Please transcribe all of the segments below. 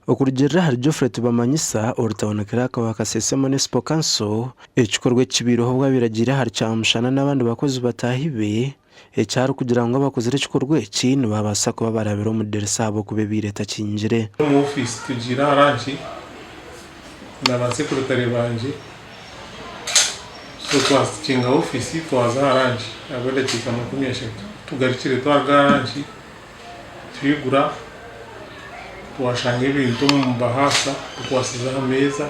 Okurugiirira ahari Geoffrey Tibamanyisa, orutauni clerk wa Kasese Municipal Council, ekikorwa eki kibaireho obu abaire agiire ahari Kyamushana n'abandi bakozi bataahi be, eki arikugira ngu abakozire ekikorwa eki nibabaasa kuba barabire omu dirisa ahabw'okuba ebaire etakingire. Omu ofiisi tugiire aha ranki na ba sekuritare bangye so twakinga ofiisi twaza aha ranki ahabw'edakiika 30. Tugarukire twaruga aha ranki twigura twashanga ebintu omu bahaasa bikwasize aha meeza.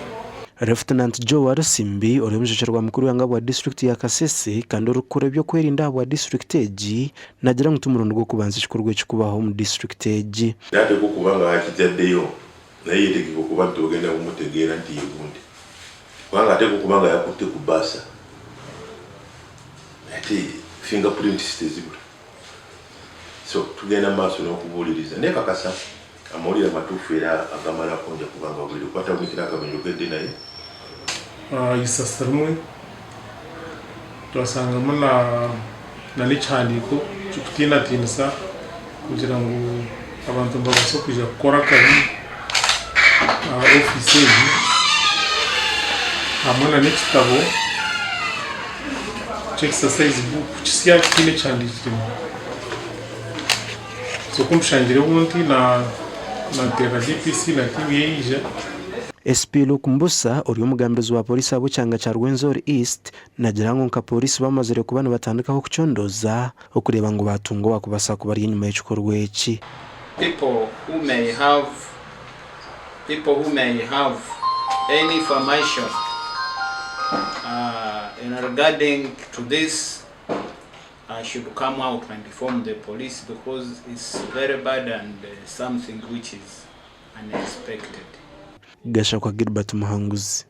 Lieutenant Joe Walusimbi ori omujwekyerwa mukuru w'eihanga bwa disiturikiti ya Kasese kandi orikukora eby'okwerinda ahabwa disiturikiti egi nagira ngu timurundi gw'okubanza ekikorwa eki kubaho omu disiturikiti egi. Nateekwa okuba nga akijaddeyo naye yetegeka okuba nti ogenda kumutegeera nti ye gundi kubanga ateekwa okuba nga yakutte ku bbaasa ate finger prints tezibula so tugenda mu maaso n'okubuuliriza nekakasa amawulire amatuufu era agamalako nja kuba nga buli lwekwatabukira akabenje ogedde naye. Eisasa rimwe twasangamu na n'ekihandiiko kirikutiinatiinisa kugira ngu abantu nibabaasa kwija kukora akabi aha ofiisi egi hamwe na n'ekitabo ky'exercise book kisya kitiine ekihandiikiremu. So ku mbishangire nti naateerera DPC na tiimu ye yaija. SP Luke Mbusa ori omugambirizi wa pooriisi ahabw'ekyanga kya Rwenzori East nagira ngu nka pooriisi bamazire kuba nibatandikaho kucondooza okureeba ngu baatunga owaakubaasa kuba ari enyima y'ekikorwa eki. People who may have People who may have any information in regarding to this should come out and inform the police because it's very bad and something which is unexpected. Gashakwa Gilbert Muhanguzi.